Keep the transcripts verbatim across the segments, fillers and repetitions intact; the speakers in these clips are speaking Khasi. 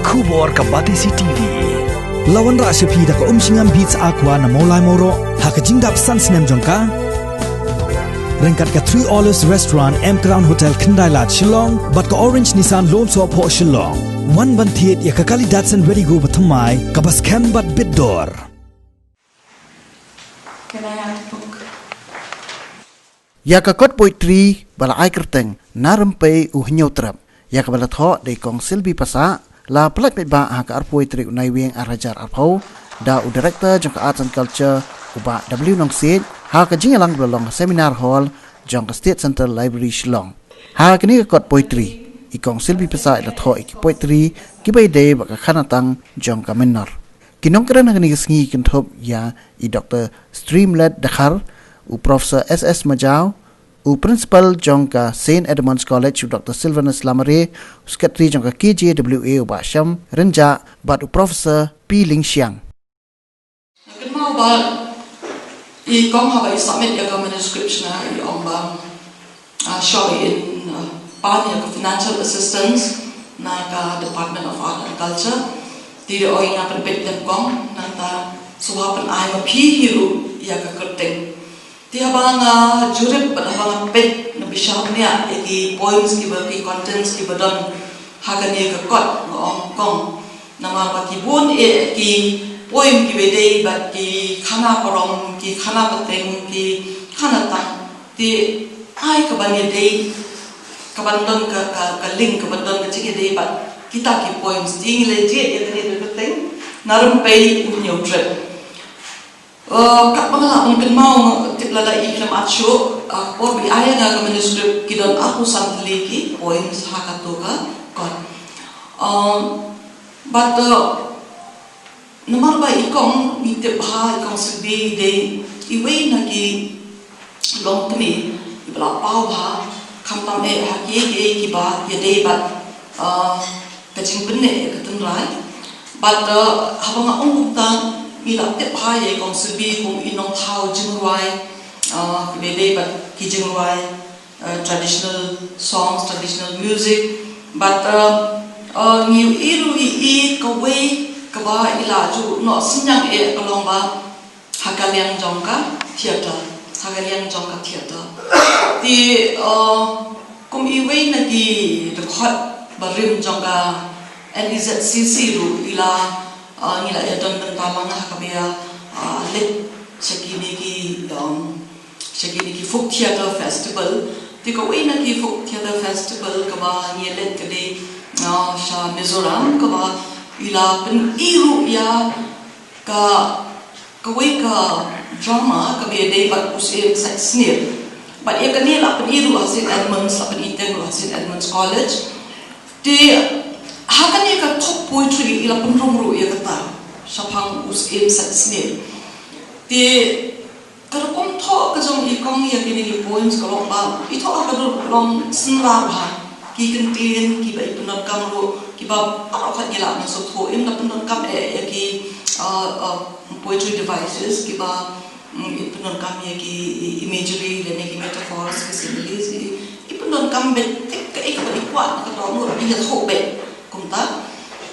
Khubor ka Batesi T V. La wanrah sha phi da ka Umshngam Beats Aqua na Mawlai Mawroh ha ka jingdap san snem jong ka. Ryngkat ka Three Olives Restaurant, M Crown Hotel, Khyndai Lad, Shillong, bad ka Orange Nissan Lumsohphoh, Shillong. Wan ban thied ïa ka Kali Datsun Redi-GO bathymmai kaba skhem bad bit dor. Can I have a book? Ïa ka kot poetry ba la ai kyrteng Na Rympei U Hynñiewtrep, ïa kaba la thoh da i Kong Silbi Passah, la pyllait paidbah ha ka arphew tarik u Naiwieng ar hajar arphew da u Director jong ka Arts and Culture, u Bah W Nongsiej, ha ka jingïalang ba la long ha Seminar Hall jong ka State Central Library, Shillong. Ha kane ka kot poetry, i Kong Silbi Passah i la thoh ïa ki poetry kiba ïadei bad ka khanatang jong ka mynnor. Ki nongkren ha kane ka sngi ki kynthup ïa i Doctor Streamlet Dkhar, u Professor S S Majaw, u Principal jong ka Saint Edmund's College, u Doctor Sylvanus Lamare, u Secretary jong ka K J W A, u Bah Shyam Rynjah, bad u Professor P Lyngshiang. Nga kynmaw ba i Kong haba i submit ïa ka manuscript na i ong ba, ah, shong in, ah, pan ïa ka financial assistance na ka Department of Art and Culture. Te i ong ïa nga pynpeit ïa Kong, nangta sngewbha pyn-ai ma phi hi ruh ïa ka kyrteng. Te haba nga jurip bad haba nga peit, nga bishar bniah ïa ki poems kiba, ki contents kiba don ha kane ka kot, nga ong Kong, namar ba ki bun eh ki poem kiba ïadei bad ki khana parom, ki khana pateng, ki khanatang. Te ai kaban ïadei, kaban don ka, ka, ka link, kaban don ka jingïadei bad kita ki poems. Te ngi la jied ïa kane ka kyrteng Na Rympei U Hynñiewtrep. Uh, katba nga la ban kynmaw, nga tip lada i khlem at shuh, uh, por ba i ai ïa nga ka manuscript ki don arphew san tylli ki poems ha kato ka kot. Um, but, uh, namar ba i Kong, ngi tip ba i Kong Silbi i dei iwei na ki longkmie iba la paw bha, khamtam eh ha kiei kiei kiba ïadei bad, uh, ka jingpynneh ïa ka tynrai. Bad, uh, haba nga ong kumta, ngi la tip bha ïa i Kong Silbi kum i nongthaw jingrwai, uh, kiba ïadei bad ki jingrwai, uh, traditional songs, traditional music. Bad, uh, uh, ngi ïohi ruh ïa i kawei kaba i la ju noh synñiang eh ka long ba ha ka liang jong ka theatre, ha ka liang jong ka theatre. Te, uh, kum iwei na ki dkhot barim jong ka N E Z C C ruh i la, uh, ngi la ïadon bynta lang ha kaba ïa, uh, leit sha kine ki, um, sha kine ki Folk Theatre Festival. Te kawei na ki Folk Theatre Festival kaba ngi leit ka dei, uh, sha Mizoram, kaba i la pyni ruh ïa ka, kawei ka drama kaba ïadei bad u syiem sait snier. Bad ïa kane la pyni ruh ha Saint Edmund's, la pyni teng ruh ha Saint Edmund's College. Te ha kane ka thok poetry i la pynrung ruh ïa kata shaphang u syiem sait snier. Te ka rukom thoh ka jong i Kong ïa kine ki poems ka long ba i thoh ha ka dur long synrar bha. Ki kyntien kiba i pyndonkam ruh kiba baroh khat ngi lah ban sngewthuh, im da pyndonkam eh ïa ki, uh, uh, poetry devices kiba, mm, i pyndonkam ïa ki i-, imagery lane ki metaphors, ki similes, i, i pyndonkam beit kaei kaba i kwah na ka dohnud, i ïathuh beit kumta.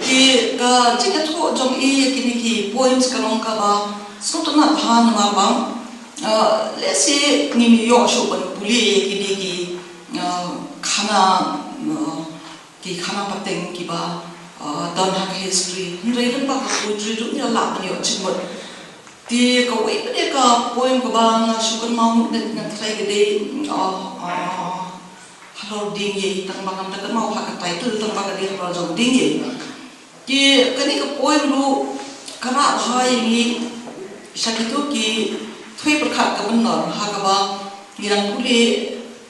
Te ka jingïathuh jong i ïa kine ki poems ka long kaba sngewtynnat bha namar ba, uh, lehse ngim ïoh shuh ban pule ïa kine ki, uh, khana, uh, ki khana pateng kiba, uh, don ha ka history. Hynrei lyngba ka poetry ruh ngi la lah ban ïoh jingmut. Te kawei pat de ka poem kaba nga shu kynmaw mut, nga tharai ka dei, uh, uh, Halor Dieng Ïei, tang ba ngam da kynmaw ha ka title, tang ba ka dei halor jong Dieng Ïei. Te kane ka poem ruh ka rah bha ïa ngi sha kito ki thwei pyrkhat ka mynnor, ha kaba ngi dang pule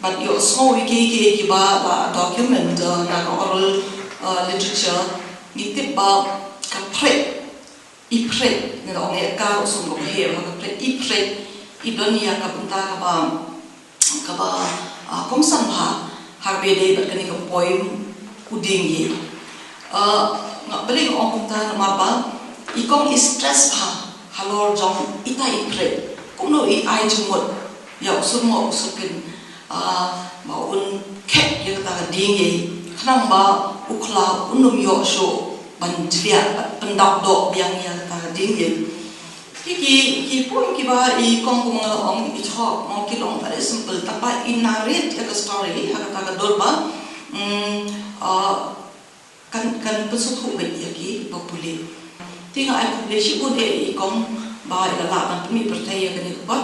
bad ïohsngew ïa kiei kiei kiba la document, uh, na ka oral, uh, literature. Ngi tip ba ka phreid, i phreid, ngi la ong ïa ka ruh sum kaba heh, ka phreid, i phreid i don ïa ka bynta kaba, kaba, ah, kongsan bha ha kaba ïadei bad kane ka poem U Dieng Ïei. Ah, nga, balei nga ong kumta, namar ba i Kong i stress bha halor jong ita i phreid, kumno i ai jingmut ïa u surmoh u surkyn, ah, ba un khet ïa kata ka dieng ïei, khnang ba u khla un ym ïoh shuh ban jliah, ban pyndap doh biang ïa kata ka ding ïa. Ki, ki, ki point kiba i kong kum nga la ong i chok, mo, ki long very simple, tangba i narrate ïa ka story ha kata ka dur ba, mm, ah, kan, kan pynsngewthuh beit ïa kiba pule. Te nga ai khublei shibun eh i kong ba i la lah ban pynmih pyrthei ïa kane ka kot.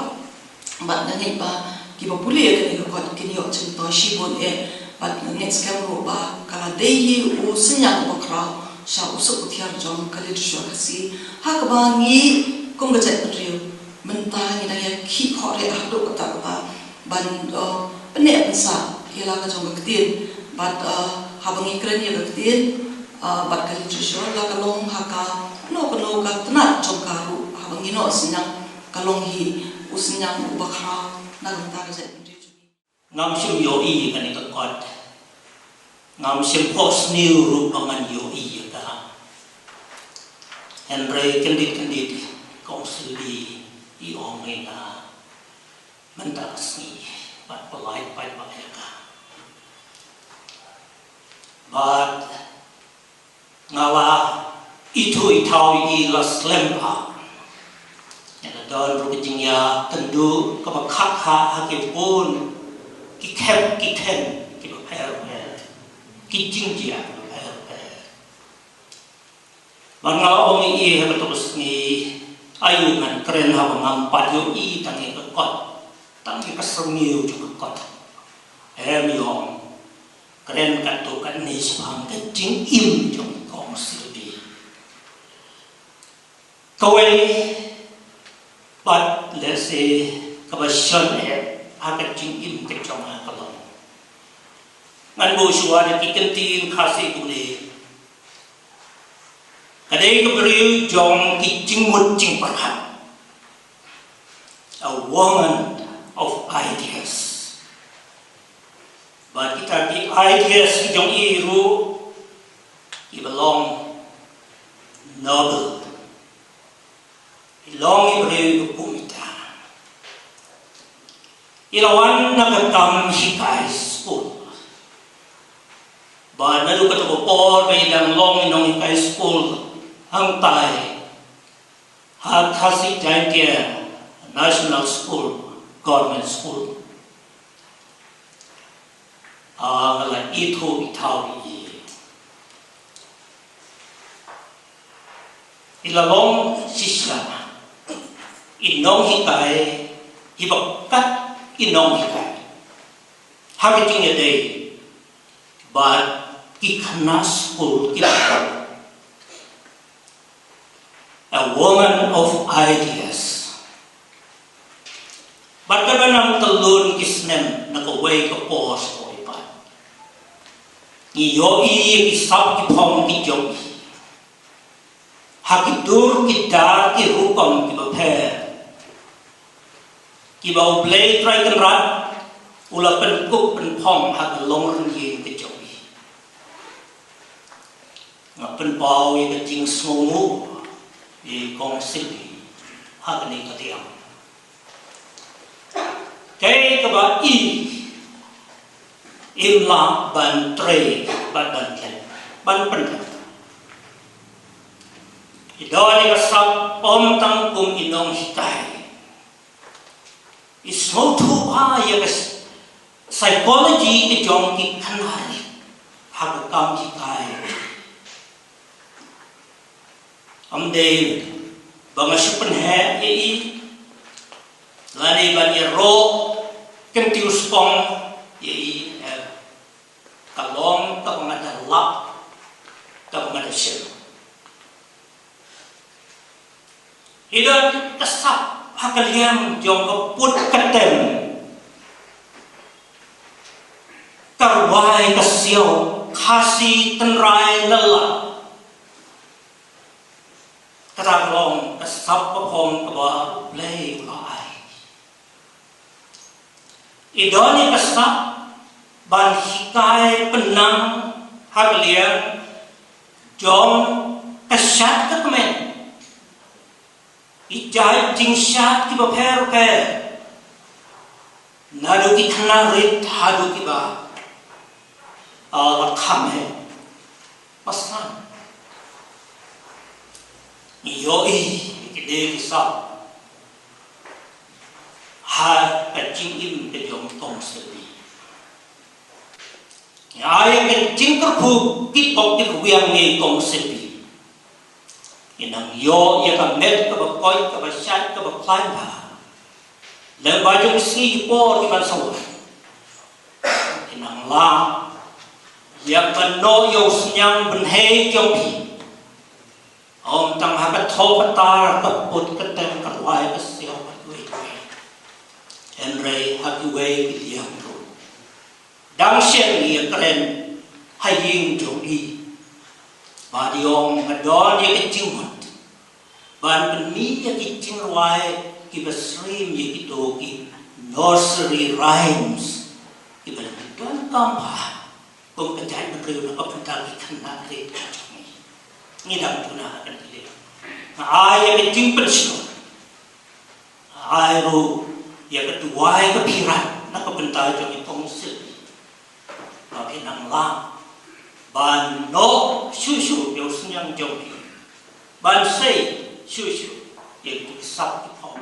Bad nga ngeit ba kiba pule ïa kane ka kot kin ïoh jingmyntoi shibun eh. Bad nga ngeit skhem ruh ba ka la dei hi u synñiang uba khraw sha u suk u thiar jong ka literature Khasi, ha kaba ngi kum ka jaitbynriew mynta ngi dang ïa khih khohrieh haduh katta katta ban, uh, pynneh pynsah ïa la ka jong ka ktien. Bad, uh, haba ngi kren ïa ka ktien, uh, bad ka literature, la ka long ha kano kano ka tnat jong ka ruh, haba ngi noh synñiang, ka long hi u synñiang uba khraw na ka bynta ka jaitbynriew jong ngi. Ngam shym ïohi ïa kane ka kot. Ngam shym phohsniew ruh ba ngan ïohi ïa ka. Hynrei kyndit kyndit Kong Sylvie i ong ïa nga mynta ka sngi, bad pynlait paidbah ïa ka. Bad nga la ithuh ithaw ïa i la slem bha. Nga la don ruh ka jingïakynduh kaba khapkha ha ki bun ki khep ki khen kiba pher pher, ki jingjia kiba pher pher. Bad nga la ong ïa i ha kato ka sngi, aïu ngan kren haba ngam pat ïohi tang ïa ka kot, tang ïa ka syrngiew jong ka kot. Em, i ong, kren katto katne shaphang ka jingim jong i Kong Sylvie. Kawei pat lehse kaba shon eh ha ka jingim ka jong nga ka long, ngan buh shuwa da ki kyntien Khasi kumne. Ka dei ka briew jong ki jingmut jingpyrkhat. A woman of ideas. Bad kita ki ideas ki jong i ruh kiba long noble. I long i briew iba kum ita. I la wan na ka kam hikai skul. Bad naduh kato ka por ba i dang long i nonghikai skul hangtai ha Khasi Jaintia National School, Government School. Ah, nga la ithuh ithaw ïa i. I la long shisha i nonghikai, iba kat i nonghikai ha ka jingïadei bad ki khynnah skul kiba A woman of ideas. Bad katba nang kyllun ki snem na kawei ka por sha kawei pat, ngi ïohi ïa ki sap ki phong ki jong i ha ki dur ki dar ki rukom kiba pher, kiba U Blei Trai Kynrad u la pynkup pynphong ha ka longrynïeng ka jong i. Nga pynpaw ïa ka jingsngewnguh ïa i Kong Sylvie ha kane ka liang. Kaei kaba i im lah ban trei bad ban klet, ban pyndep. I don ïa ka sap ym tang kum i nonghikai. I sngewthuh bha ïa ka psychology ka jong ki khynnah ha ka kam hikai. Ym dei ba nga shu pynheh ïa i lane ban ïaroh kyntiew spong ïa i, eh, ka long kaba nga da lap, kaba nga da shem. I don ka sap ha ka liang jong ka put ka tem, ka rwai ka siaw, Khasi tynrai lala. Kata ka long ka sap ka phong kaba U Blei u la ai. I don ïa ka sap ban hikai pynang ha ka liang jong ka shad ka kmen. I jait jingshad kiba pher pher, naduh ki khynnah rit haduh kiba, ah, la kham heh. Pasan. Ïohi ïa kine ki sap ha ka jingim ka jong Kong Sylvie. Ngi ai ka jingkyrkhu kit bok kit wiang ïa i Kong Sylvie. Ngi nang ïoh ïa ka met kaba koit kaba shait kaba khlaiñ bha. Lem ba jong sngi ki por ki ban sa wan, ngi nang lah ïa ka noh ïa u sniang bynhei jong phi. Ym tang ha ka thoh ka tar, ka put ka tem, ka rwai ka siaw, ka tuid. Hynrei ha kiwei ki liang ruh dang shen ïa kren ha ïing jong i. Ba dei ong nga don ïa ka jingmut ban pyni ïa ki jingrwai kiba syriem ïa kito ki nursery rhymes kiba la donkam bha. Kum ka jaitbynriew na ka bynta ki khynnah rit ka jong ngi. Ngi dang duna ha kane ka liang. Nga ai ïa ka jingpynshlur, nga ai ruh ïa ka duwai ka phirat na ka bynta jong i Kong Sylvie. Ba phin nang lah ban noh shuh shuh ïa u sniang jong phi, ban sei shuh shuh ïa ki sap ki phong.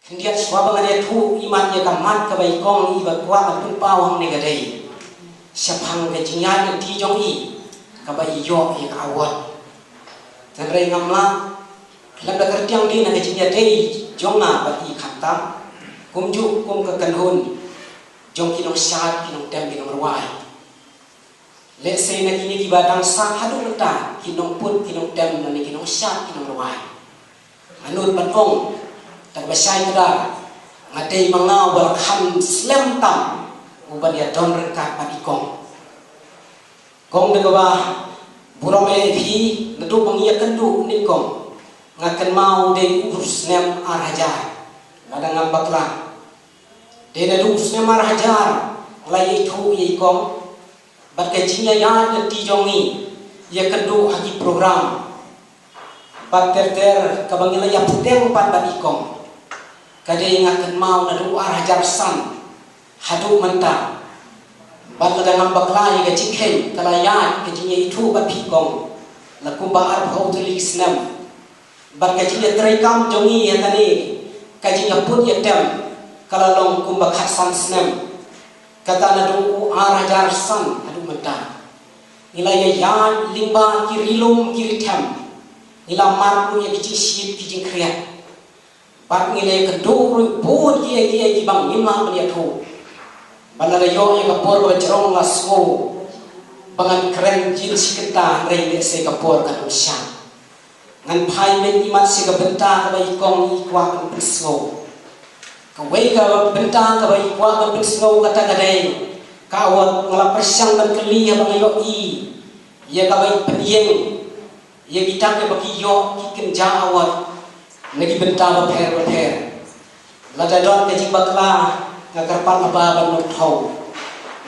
Khyndiat shuwa ba ngan ïathuh imat ïa ka mat kaba i kong iba kwah ban pynpaw hangne ka dei shaphang ka jingïaid lynti jong i kaba i ïoh ïa ka award. Hynrei ngam lah khlem da kyrtiang dien ha ka jingïadei jong nga bad i khamtam, kumjuh kum ka kynhun jong ki nongshad, ki nongtem, ki nongrwai. Lehse na kine kiba dang sah haduh mynta, ki nongput, ki nongtem, lane ki nongshad, ki nongrwai, nga nud ban ong da kaba shai kdar, nga dei ma nga uba la kham slem tam u ban ïadon ryngkat bad i kong. Kong, da kaba burom ïa phi, naduh ba ngi ïakynduh nyngkong, nga kynmaw dei u snem ar hajar, lada ngam bakla. Dei naduh u snem ar hajar la ïathuh ïa i kong, bad ka jingïaid lynti jong ngi ïakynduh ha ki program bad ter ter kaba ngi la ïapdeng pat bad i kong. Ka dei, nga kynmaw naduh ar hajar san haduh mynta. Bad lada ngam bakla ïa ka jingkheiñ, ka la ïaid ka jingïaithuh bad phi kong la kumba arphew tylli ki snem. Bad ka jingïatreikam jong ngi ïa kane ka jingïaput ïatem ka la long kumba khatsan snem. Kata naduh u ar hajar san haduh mynta, ngi la ïa ïaid lyngba ki ri lum ki ri them. Ngi la mad ruh ïa ki jingshit ki jingkhriat. Bad ngi la ïakynduh ruh bun kiei kiei kiba ngim lah ban ïathuh. Bad lada ïoh ïa ka por kaba jrong nga sngew ba ngan kren jin shi kynta hynrei lehse ka por kan ym shah. Ngan phai mynta imat sha ka bynta kaba i kong i kwah ban pynsngew. Kawei ka bynta kaba i kwah ban pynsngew kata ka dei ka award. Nga la pyrshang ban kylli haba nga ïohi ïa kaba i pynïeng ïa kita kiba ki ïoh ki kynja award na ki bynta bapher bapher. Lada don ka jingbakla nga kyrpad haba ban nongthaw.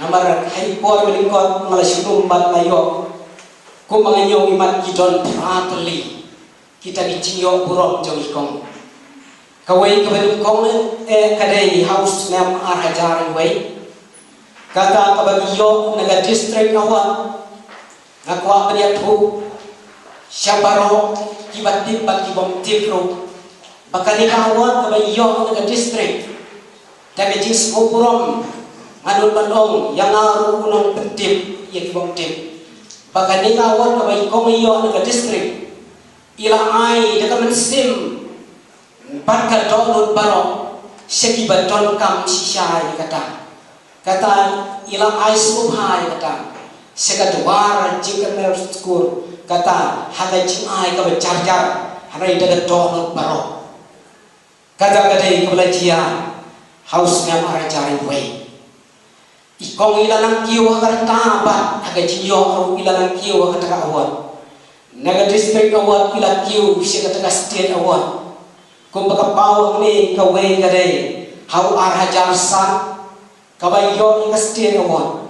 Namar ha i por ba lyngkot nga la shu dum bad la ïoh kumba nga ñiew imat ki don phra tylli kita ki jingïoh burom jong i kong. Kawei kaba nyngkong eh ka dei ha u snem ar hajar wei. Kata kaba ki ïoh na ka district award. Nga kwah ban ïathuh sha baroh kiba tip bad ki bym tip ruh ba kane ka award kaba ïoh na ka district da ka jingsngewburom, nga nud ban ong ïa nga ruh u nongpyntip ïa ki bym tip ba kane ka award kaba i kong i ïoh na ka district i la ai da ka mynsiem bad ka dohnud baroh sha kiba donkam shisha ïa kata. Kata i la ai sngewbha ïa kata sha ka dwar jingkyrmen skur kata ha ka jingai kaba jar jar hynrei da ka dohnud baroh. Kata ka dei kaba la jia ha u snem ar hajar wei. I kong i la nang kiew ha ka rta bad ha ka jingïoh ruh i la nang kiew ha kata ka award. Na ka district award i la kiew sha kata ka state award. Kumba ka paw hangne kawei ka dei ha u ar hajar san kaba ïoh ïa ka state award.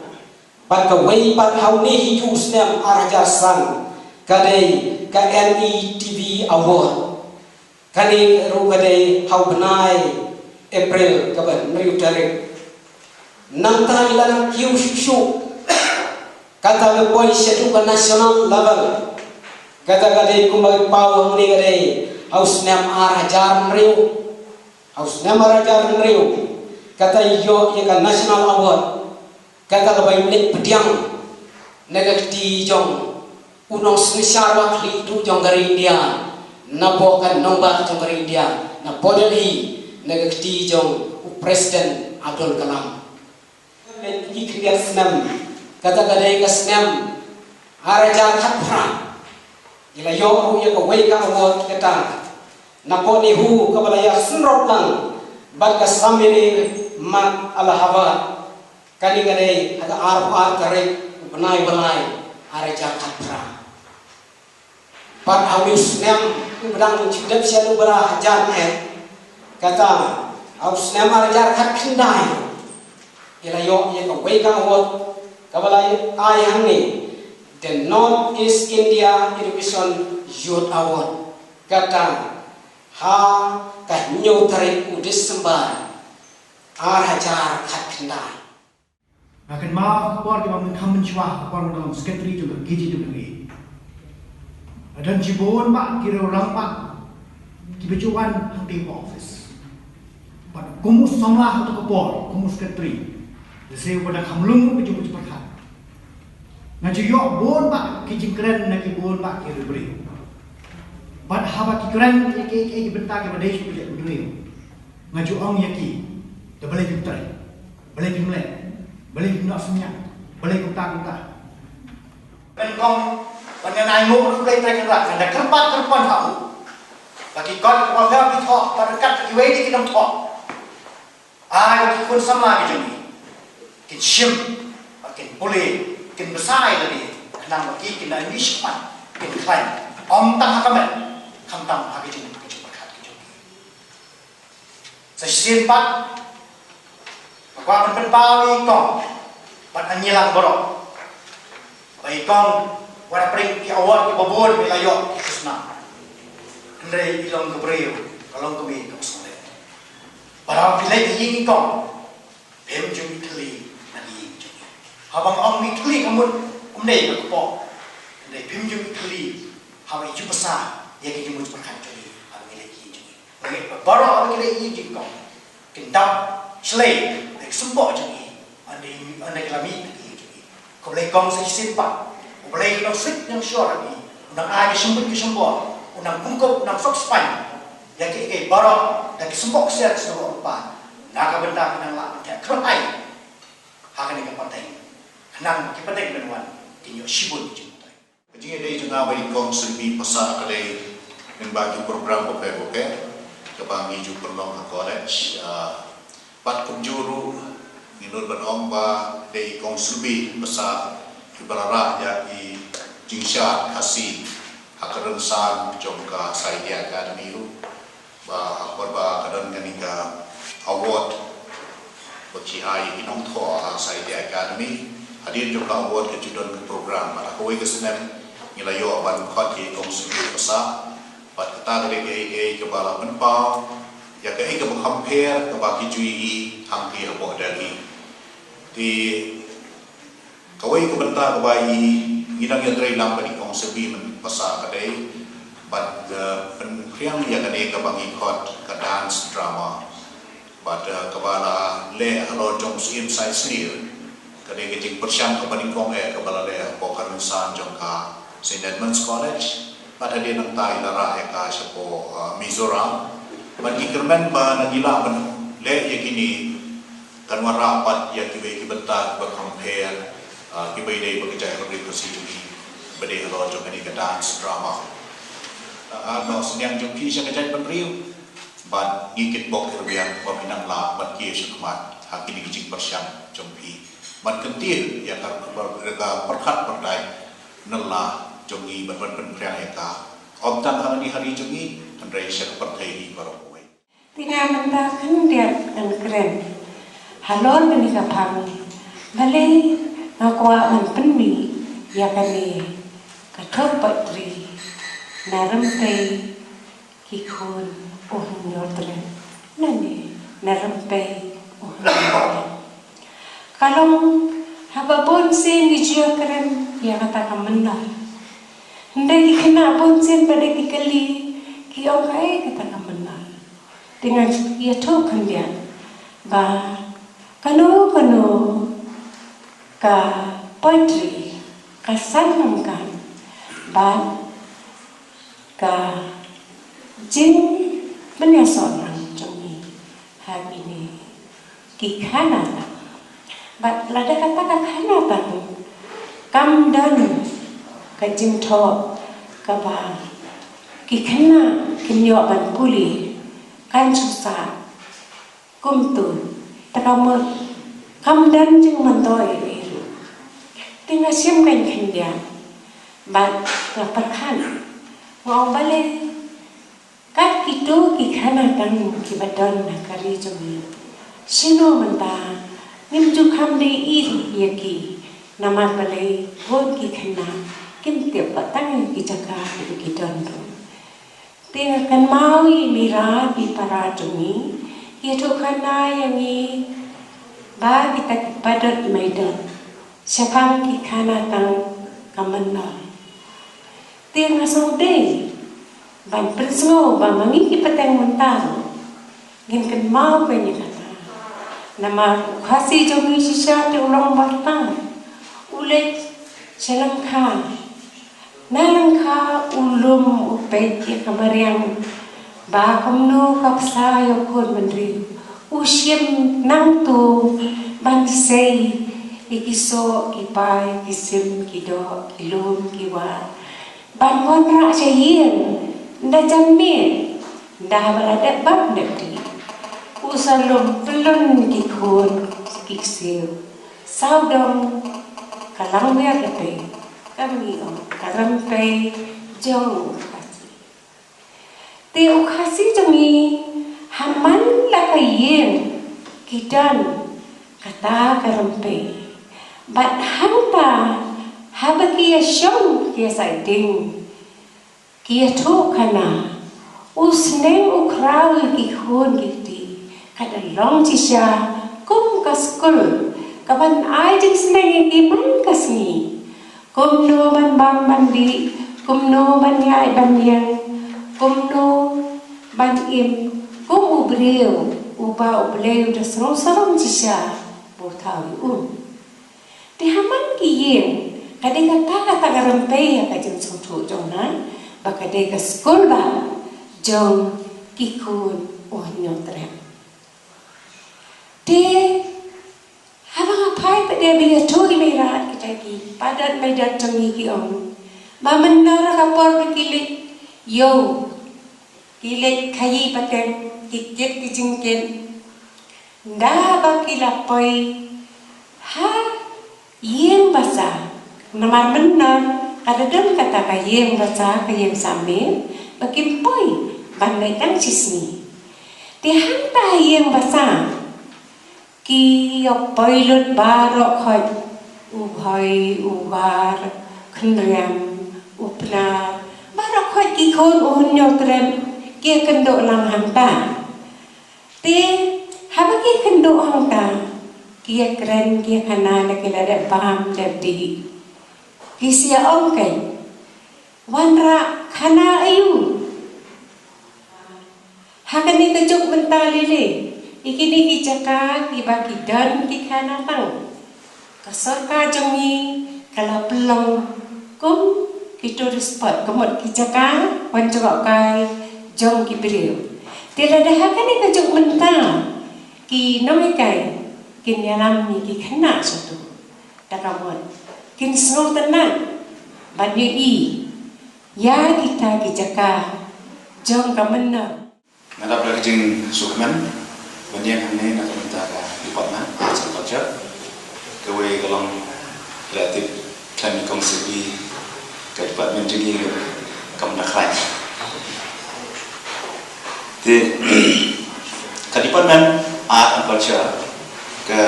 Bad kawei pat ha une hi u snem ar hajar san ka dei ka N E T V award. Kane ruh ka dei ha u bnai April kaba hynriew tarik. Nangta i la nang kiew shuh shuh kata ka poi sha tu ka national level. Kata ka dei kumba i paw hangne ka dei ha u snem ar hajar hynriew. Ha u snem ar hajar hynriew kata i ïoh ïa ka national award. Kata kaba i leit pdiang na ka kti jong u nongsynshar ba khlieh tu jong ka ri India, napoh ka nongbah jong ka ri India, napoh Delhi, na ka kti jong u President Abdul Kalam. Leit ki khyndiat snem, kata ka dei ka snem ar hajar khatphra. I la ïoh ruh ïa kawei ka award kata napoh NEHU kaba la ïasynrop lang bad ka Samini Mat Allahabad. Kane ka dei ha ka arphew ar tarik u bnai ba lai ar hajar khatphra. Bad ha une u snem uba dang ju dep sha u ba la hajar ne kata ha u snem ar hajar khatkhyndai i la ïoh ïa kawei ka award kaba la ai hangne The North East India Education Youth Award kata ha ka hynñiew tarik u December ar hajar khatkhyndai. Nga kynmaw ka por kaba mynkham mynshuwa ka por nga dang long secretary jong ka K G W A. Nga don shibun bha ki rangbah kiba ju wan hangtei ka office. Bad kum u samla ha kato ka por kum u secretary, lehse uba dang kham lung ka jingmut jingpyrkhat. Nga ju ïoh bun bha ki jingkren na ki bun bha ki riewbriew. Bad haba ki kren ïa kiei kiei ki bynta kiba dei sha u projek u briew, nga ju ong ïa ki, da balei phi trei? Balei phim leh? Balei phim noh synñiang? Balei kumta kumta? Pynban ban ngan ai nguh ruh Blei Trai Kynrad, ngan da kyrpad kyrpad ha u ba ki kot kiba pher phi thoh, bad ryngkat kiwei de ki nongthoh, ai ba ki khun samla ki jong ngi kin shim bad kin pule, kin bsa ïa lade, khnang ba ki kin da mih shakhmat, kin khlaiñ, ym tang ha ka met, khamtam ha ka jingmut ka jingpyrkhat ka jong ki. Sa shisien pat nga kwah ban pynpaw ïa i kong bad ngi lang baroh ba i kong wat la pyrshang ki award kiba bun ba i la ïoh ki khusnam, hynrei i long ka briew, ka long ka mei kaba sngewlem. Bad haba phi leit ha ïing i kong, phim ju mih thylli na ka ïing jong i. Haba nga ong mih thylli ka mut ym dei ka kpoh, hynrei phim ju mih thylli haba i ju bsa ïa ka jingmut jingpyrkhat jong i haba ngi leit ha ïing jong i. Ngi baroh haba ngi leit ha ïing jong i kong, kin dap shlei da ka symboh jong i, ynda ynda ki la mih na ka ïing jong i. Khublei kong sa shisien pat. U Blei u nang suk nang shor ha ngi, u nang ai ka symboh ka symboh, u nang pynkup, u nang sok spaiñ ïa kiei kiei Baroh da ki symboh ksiar ki shnong ki kpa na ka bynta ki nang lah ban theh kyrhai ha kane ka pyrthei, khnang ki pyrthei ban wan kin ïoh shibun ki jingmyntoi. Ka jingïadei jong nga bad i Kong Sylvie Passah ka dei lyngba ki program bapher bapher kaba ngi ju pynlong ha college, ah, bad kumjuh ruh ngi nud ban ong ba dei i Kong Sylvie Passah iba la rah ïa i jingshad Khasi ha ka rynsan jong ka Saidia Academy ruh. Ba ha ka por ba ka don kane ka award ba ki ai ïa ki nongthoh ha Saidia Academy, hadien jong ka award ka ju don ka program, bad ha kawei ka snem ngi la ïoh ban khot ïa i Kong Sylvie Passah. Bad kata ka dei kaei kaei kaba la pynpaw ïa kaei kaba kham pher kaba ki ju ïohi hangtei hapoh Delhi. Te kawei ka bynta kaba i ngi dang ïatrei lang bad i Kong Sylvie Passah ka dei ban, eh, pynphriang ïa kane kaba ngi khot ka dance drama. Bad, eh, kaba la leh halor jong u Syiem Saisnier, ka dei ka jingpyrshang kaba nyngkong eh kaba la leh hapoh ka rynsan jong ka St Edmund's College. Bad hadien nangta i la rah ïa ka shapoh, eh, Mizoram. Bad ngi kyrmen ba ngi lah ban leh ïa kine, kan wanrah pat ïa kiwei ki bynta kiba kham pher, ah, kiba ïadei bad ka jaitbynriew Khasi jong ngi, ba dei halor jong kane ka dance drama. Ah, ah, noh synñiang jong phi sha ka jaitbynriew, bad ngi kitbok kitrwiang ba phin nang lah ban kiew shakhmat ha kine ki jingpyrshang jong phi ban kyntiew ïa ka, ka pyrkhat pyrthai nyngkong jong ngi, ban, ban pynphriang ïa ka, ym tang ha kane ka ri jong ngi hynrei sha ka pyrthei hi baroh kawei. Te nga mynta khyndiat ngan kren halor kane ka phang. Balei nga kwah ban pynmih ïa kane ka thoh poetry, Na Rympei Ki Khun U Hynñiewtrep, lane Na Rympei U Hynñiewtrep. Ka long haba bun sien ngi ju ïakren ïa kata ka mynnor. Hynrei ki khynnah bun sien pat de ki kylli, ki ong kaei kata ka mynnor. Te ngan ïathuh khyndiat ba kano kano ka poetry, ka san nongkan bad ka jingpynïasoh lang jong ngi ha kine ki khana tang. Bad lada kata ka khana tang kam don ka jingthoh kaba ki khynnah kin ïoh ban pule, kan shu sah kumto, te ka mut kam don jingmyntoi ei ei ruh. Te nga shim kein khyndiat bad nga pyrkhat, nga ong balei kat kito ki khana tang kiba don ha ka ri jong ngi, shano mynta ngim ju kham dei ïa ki, namar balei bun ki khynnah kim tip ba tang ïa ki jaka kiba ki don ruh. Te nga kynmaw ïa i mira i para jong ngi, ki ïathuh khana ïa ngi ba kita ki padot maidot shaphang ki khana tang ka mynnor. Te nga sngewdei ban pynsngew ba ma ngi ki pateng mynta ruh ngin kynmaw kein ïa kata. Namar u Khasi jong ngi shisha te u long barta, u leit sha lyngkha, na lyngkha u lum u peit ïa ka mariang ba kumno ka bsa ïa u khun bynriew. U shim nangto ban sei ïa ki soh ki pai, ki sim ki doh, ki lum ki wah, ban wanrah sha ïing, ynda jan miet, ynda haba la dep bam dep dih, u sa lum pyllun ki khun ki ksiew. Sawdong ka langwiar lynti, ka mih ong ka rympei jong u Khasi. Te u Khasi jong ngi, ha man la ka ïing ki don kata ka rympei. Bad hangta haba ki ïashong ki ïasaid ding, ki ïathuh khana, u sneng u khraw ïa ki khun ki kti ka da long shisha kum ka skul kaban ai jingsneng ïa ki man ka sngi. Kumno ban bam ban dih, kumno ban ïaid ban ïeng, kumno ban im kum u briew uba U Blei u da sngew sarong shisha ba u thaw ïa u. Te ha man ki ïing, ka dei kata kata ka rympei ïa ka jingsngewthuh jong nga ba ka dei ka skul bah jong ki khun u Hynñiewtrep. Te haba nga phai pat de ba ïathuh ïa i Meirat kita ki padat meidat jong ngi ki ong ba mynta ka por ba ki leit ïew, ki leit khaïi pateng, ki kit ki jingkit, ynda ba ki la poi ha ïing basa. Namar mynta ka da don kata ka ïing basa, ka ïing samit ba kim poi ban leit tang shisngi. Te hangta ha ïing basa ki ïa poi lut baroh khoit, u Bhoi, u Gar, Khynriam, u Pnar, baroh khoit ki khun u Hynñiewtrep ki ïa kynduh lang hangta. Te haba ki kynduh hangta, ki ïa kren, ki ïa khana, la ki la dep bam dep dih. Ki sa ïa ong keiñ, wanrah khana aïu? Ha kane ka juk mynta lei lei, ïa kine ki jaka kiba ki don ki khana tang, ka sorkar jong ngi ka la pynlong kum ki tourist spot, ka mut ki jaka wan jngohkai jong ki briew. Te lada ha kane ka juk mynta ki nonghikai kin ïalam ïa ki khynnah sha tu, da ka mut kin sngewtynnat ban ïohi ïa kita ki jaka jong ka mynnor. Nga dap da ka jingsngewkmen ban ïeng hangne na ka bynta ka Department Arts and Culture. Kawei ka long ka la tip khlem i kong Sylvie, ka department jong ngi kam da khlaiñ. Te ka Department Art and Culture ka,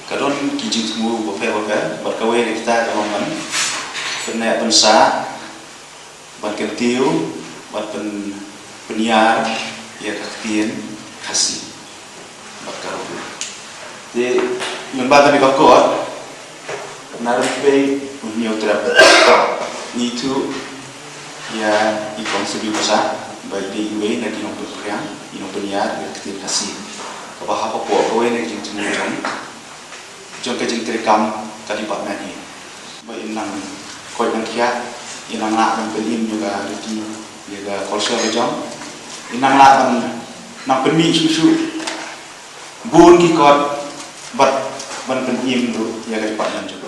ka don ki jingthmu bapher bapher, bad kawei na kita ka long ban pynneh pynsah, ban kyntiew, ban pyn, pynïar ïa ka ktien Khasi bad ka ruh. Te lyngba kane ka kot, na rympei u Hynñiewtrep, ngi ïathuh ïa i kong Sylvie Bursah ba i dei iwei na ki nongpynphriang, i nongpynïar ïa ka ktien Khasi. Kaba hapoh kawei na ki jingthmu jong jong ka jingtrei kam ka department hi. Ba in nang koit nang khiah, in nang lah ban pynim ïa ka riti, ïa ka culture ka jong. In nang lah ban nang pynmih shuh shuh bun ki kot bad ban pynim ruh ïa ka department jong.